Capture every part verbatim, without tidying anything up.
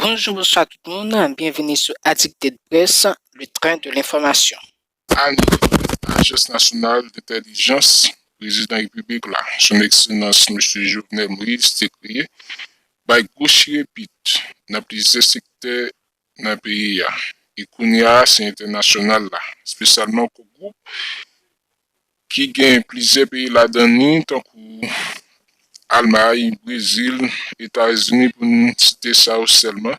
Bonjou, bonswa tout moun, byenvini sou Addicted Press, le train de l'information. Ani, Ajans Nasyonal Dentèlijans, Prezidan Repiblik la, Son Ekselans Mesye Jovenel Moïse te kreye, bay gwo chirepit nan plizyè sektè nan peyi a. E kounye a, se entènasyonal la, espesyalman Core Group, ki gen plizyè peyi ladan li, tankou Almay, Brezil, Etazini, pou n site sa yo sèlman.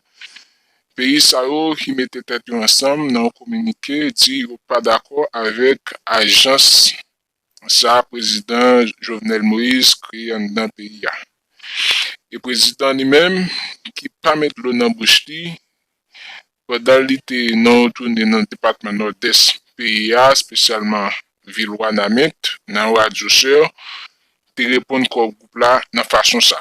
Peyi sa yo ki mete tèt yo ansanm nan yon kominike di yo pa dakò avèk ajans sa a Prezidan Jovenel Moïse kreye anndan peyi a. E prezidan li menm, ki pa met dlo nan bouch li, pandan li te nan yon toune nan depatman Nòdès peyi a, espesyalman vil Wanament, nan yon radyo sè, te reponn Core Group la nan fason sa.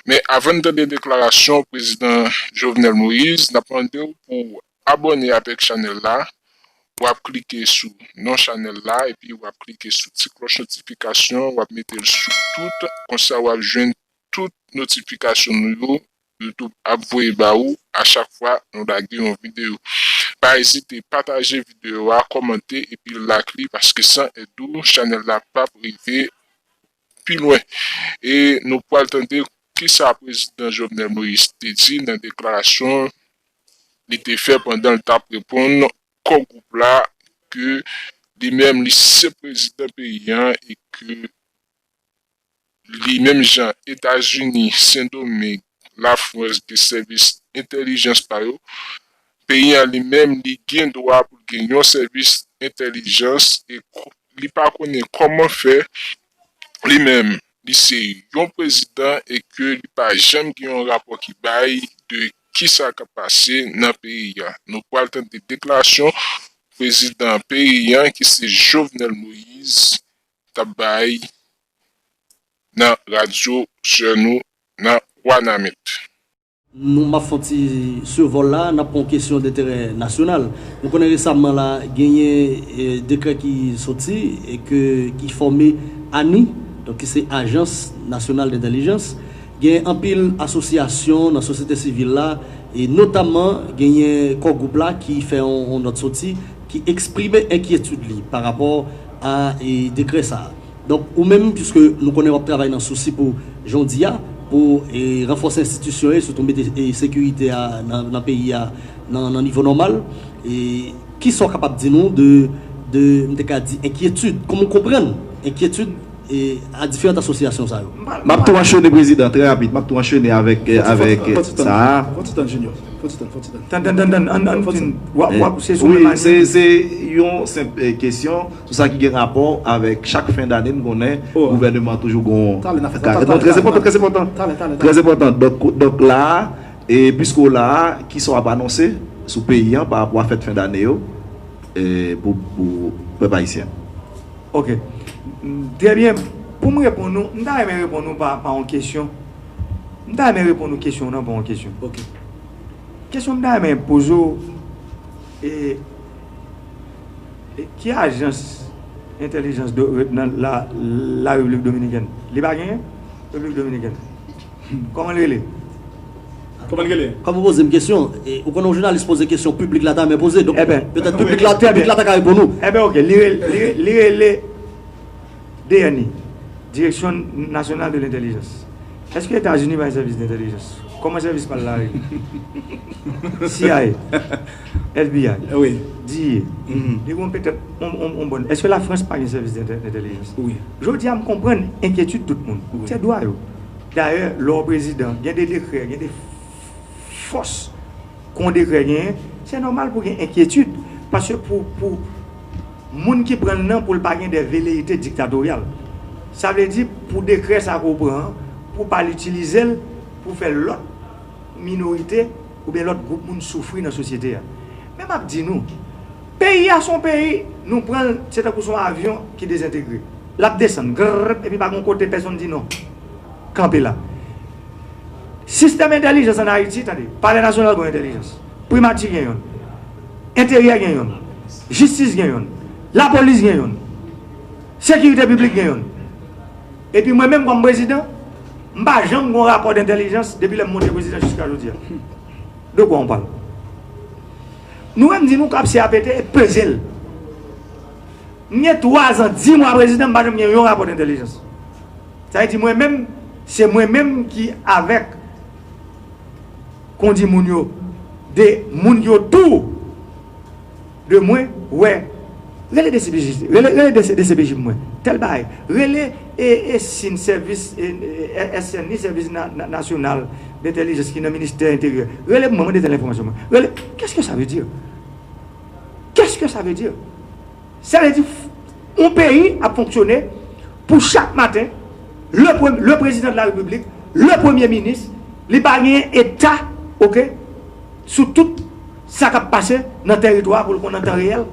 Men avan n tande deklarasyon Prezidan Jovenel Moïse, n ap mande w pou w abòne avèk chanèl la. W ap klike sou non chanèl la, epi w ap klike sou ti klòch notifikasyon, w ap mete l sou tout, konsa w ap jwenn tout notifikasyon nou yo YouTube ap voye ba ou a chak fwa nou lage yon videyo. Pa ezite pataje videyo a, kòmante epi like li, paske san èd ou, chanèl la p ap rive pi lwen. E nou pral tande kisa Prezidan Jovenel Moïse te di nan deklarasyon li te fè pandan l t ap reponn Core Group la, ke li menm li se prezidan peyi a e ke li menm jan Etazini, Sendomeng, Lafrans gen sèvis entèlijans pa yo, peyi a li menm li gen dwa pou l gen yon sèvis entèlijans e ko- li pa konnen kòman fè li menm li se yon prezidan e ke li pa janm gen yon rapò ki bay de kisa k ap pase nan peyi a. Nou pral tande deklarasyon prezidan peyi a ki se Jovenel Moïse t ap bay nan radyo sè nou nan Wanament. Nou m ap fè yon ti sivòl la, n ap pran yon kesyon denterè nasyonal. Nou konnen resaman la, genyen e, dekrè ki soti e ke, ki fòme ani, donk ki se Ajans Nasyonal Dentèlijans. Gen anpil asosyasyon nan sosyete sivil la, e notaman genyen Core Group la ki fè yon, yon nòt soti, ki eksprime enkyetid li pa rapò a e, dekrè sa a. Donk, ou menm, piske nou konnen w ap travay nan sousi pou, jan w di a, pou e, ranfòse enstitisyon yo, sitou mete e, sekirite a nan, nan peyi a nan, nan nivo nòmal, e, kisa w kapab di nou de, de, m te ka di, enkyetid, kòman w konprann enkyetid e, a diferan asosyasyon sa yo? M ap tou anchene, Prezidan, trè rapid, m ap tou anchene avèk, avèk sa a. Fò ti tann, Junior. Fò ti tann, fò ti tann. Tann, tann, tann, tann, ann, ann fin. W ap, w ap, se sou menm ani. Se, se yon senp kesyon. Sou sa ki gen rapò avèk chak fen dane, n konnen gouvèneman an toujou gon kare. Non, trè enpòtan, trè enpòtan. Trè enpòtan. Donk, donk la a, e piske w la a, kisa w ap anonse sou peyi a pa rapò a fèt fen dane yo e pou, pou pèp ayisyen an? Ok. Trè byen. Pou m reponn ou, m ta renmen reponn ou pa, pa yon kesyon. M ta renmen reponn ou kesyon w nan pa yon kesyon. Ok. Kesyon m ta renmen poze w, e, e ki ajans entèlijans nan la, la Repiblik Dominikèn? Li pa genyen? Repiblik Dominikèn. Kòman l rele? Kòman l rele? Kòm ou poze m kesyon, e, ou konnen yon jounalis poze kesyon, piblik la ta renmen poze, donk petèt piblik la, piblik la ta ka reponn ou. Enben, ok, li rele, li rele D N I, Direction Nationale de l'Intelligence. Èske Etazini pa gen sèvis dentèlijans? Kòman sèvis pa l la rele? C I A, F B I, D E A. Li gon petèt on, on, on bòn. Èske Lafrans pa gen sèvis dentèlijans? Jodi a, m konprann enkyetid tout moun. Se dwa yo. Dayè, lè w prezidan, gen de dekrè, gen de fòs ke yon dekrè genyen, se nòmal pou gen enkyetid. Paske pou, pou moun ki pran l nan, pou l pa gen de veleyite diktatoryal. Sa vle di, pou dekrè sa ke w pran an, pou w pa l itilize l pou fè lòt minorite oubyen lòt gwoup moun soufri nan sosyete a. Men m ap di nou, peyi a se yon peyi, nou pran l, se tankou se yon avyon ki dezentegre. L ap desann, grrrr, epi pa gen kote pèsonn di non. Kanpe la. Sistèm entèlijans ann Ayiti, tande, Palè Nasyonal gen yon entèlijans, Primati gen youn, Enteryè gen youn, Jistis gen youn, Lapolis gen youn, Sekirite Piblik gen youn. Epi mwen menm kòm prezidan, m pa janm gen yon rapò dentèlijans depi lè m monte prezidan jiska jodi a. De quoi on parle? Nou menm di nou kap se apete e peze l. M gen twa zan, dis mwa prezidan, m pa janm gen yon rapò entèlijans. Sa vle di mwen menm, se mwen menm ki avèk kondi moun yo, de moun ki otou de mwen, wè, rele D C P J, rele, rele D C, D C P J mwen, tèl bagay, rele e, e sin sèvis, e, e, S N ni, sèvis na, na, nasyonal dentèlijans ki nan ministè enteryè, rele mwen, mande tèl enfòmasyon mwen, rele, qu'est-ce que ça veut dire? Qu'est-ce que ça veut dire? Sa vle di, yon peyi ap fonksyone pou chak maten, le, pre- le président de la République, le premye minis, li pa gen eta, oke, sou tout sa k ap pase nan tèritwa pou l konn an tan reyèl.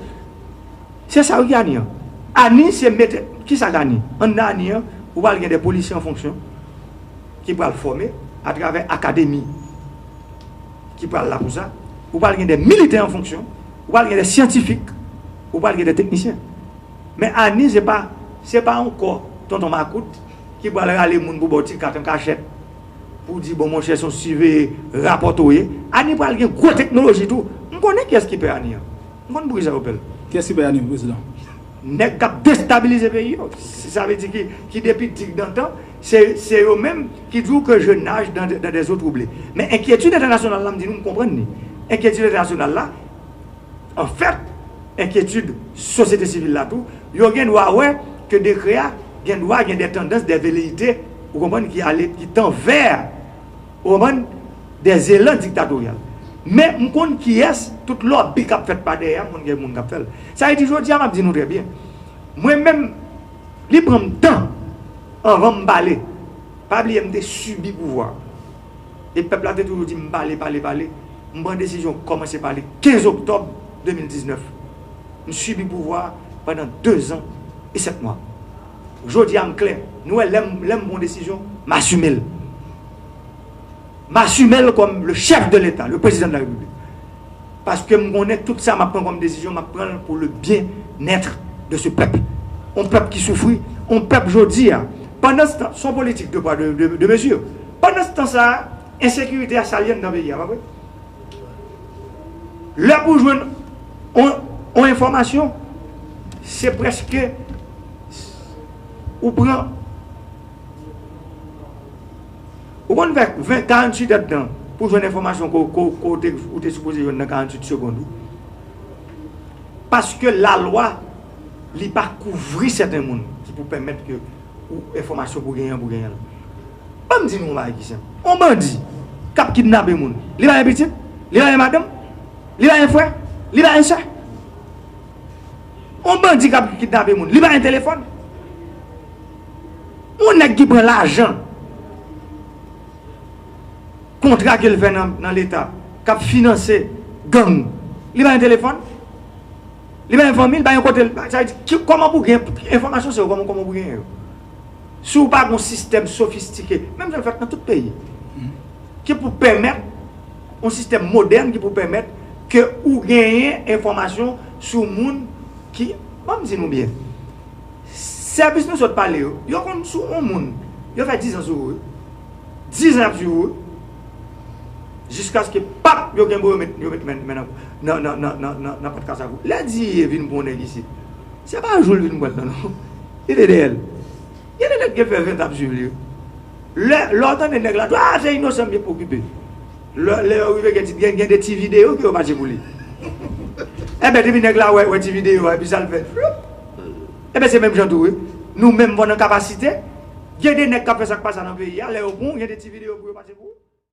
Se sa wi ki ani an. Ani se mete, ki sa k ani? Anndan ani an, ou pral gen de polisye an fonksyon ki pral fòme atravè akademi ki pral la pou sa. Ou pral gen de militè an fonksyon, ou pral gen de syantifik, ou pral gen de teknisyen. Men ani se pa, se pa yon kò tonton makout ki pral rale moun pou ba w ti kat an kachèt, pou di bon monchè se yon siveye rapòte w ye. Ani pral gen gwo teknoloji tou. M konnen kiyès ki pè ani an. M konn poukisa yo pè l. Kiyès ki pè ani an, prezidan? Nèg k ap destabilize peyi yo. Sa vle di ki, ki depi digdantan, se, se yo menm ki di w ke je nage dans, dans des eaux troublées. Men enkyetid entènasyonal la, m di nou, m konprann li. Enkyetid entènasyonal la, anfèt, enkyetid sosyete sivil la tou, yo gen dwa wè ke dekrè a gen dwa gen de tandans, de veleyite, ou konprann, ki ale, ki tan vè, ou konprann, de zelan diktatoryal. Men m konn kiyès, tout lòbi k ap fèt pa dèyè a, m konn gen moun k ap fè l. Sa vle di, jodi a, m ap di nou trè byen. Mwen menm, li pran m tan anvan m pale. Pa bliye, m te sibi pouvwa. E pèp la te toujou di m pale, pale, pale. M pran desizyon kòmanse pale kenz oktòb de mil diznèf. M sibi pouvwa pandan de zan e sèt mwa. Jodi a, m klè. Nou wè, lè m, lè m pran yon desizyon, m asime l. M asime l kòm le chef de l'État, le président de la République. Paske m konnen tout sa m ap pran kòm desizyon, m ap pran l pou le bien-être de ce peuple. Yon pèp ki soufri, yon pèp jodi a. Pandan se tan, se yon politik de poids, de, de, de mesure. Pandan se tan sa a, ensekirite a salye anndan peyi a, pa vre? Lè pou jwenn yon, yon enfòmasyon, se prèske ou pran Ou konn fè ven, karanntuit èdtan pou jwenn enfòmasyon ke, ke, ke ou te, ou te sipoze jwenn nan karanntuit segond, wi. Paske lalwa, li pa kouvri sèten moun ki pou pèmèt ke ou, enfòmasyon pou genyen an, pou genyen l. Ban m di nou yon bagay ki senp. Yon bandi k ap kidnape moun, li pa gen pitit, li pa gen madanm, li pa gen frè, li pa gen sè. Yon bandi k ap kidnape moun, li pa gen telefòn. Yon nèg ki pran lajan, kontra ke l fè nan, nan Leta, k ap finanse gang, li pa gen telefòn, li pa gen fanmi, li pa gen kote, sa vle di, ki, kòman pou gen enfòmasyon, se yo, kòman, kòman pou gen yo? Si w pa gen yon sistèm sofistike, menm jan l fèt nan tout peyi, ki pou pèmèt, yon sistèm modèn ki pou pèmèt ke ou genyen enfòmasyon sou moun ki, ban m di nou byen, sèvis nou sot pale yo, yo konn sou yon moun, yo fè diz an sou ou, wi. Diz an y ap swiv ou, wi. Jiskaske, pap, yo kenbe w, yo met, yo met men, men nan, nan, nan, nan, nan, nan, nan pòt kaz ak ou. Lè Diye vin pran yon nèg isit, se pa jou l vin pran l nan, non. Li te dèyè l. Gen de nèg ki fè ven tan ap swiv li, wi. Lè, lè w tande nèg la, a, se inosan, m byen okipe. Lè, lè yo rive gen ti, gen, gen de ti videyo ke yo pase pou li. Enben, depi nèg la wè, wè ti videyo a, epi sa l fè, floup. Enben, se menm jan tou, wi. Nou menm, fò nan kapasite, gen de nèg k ap fè sa k pa sa nan peyi a, lè yo pran w, gen de ti videyo pou yo pase pou ou.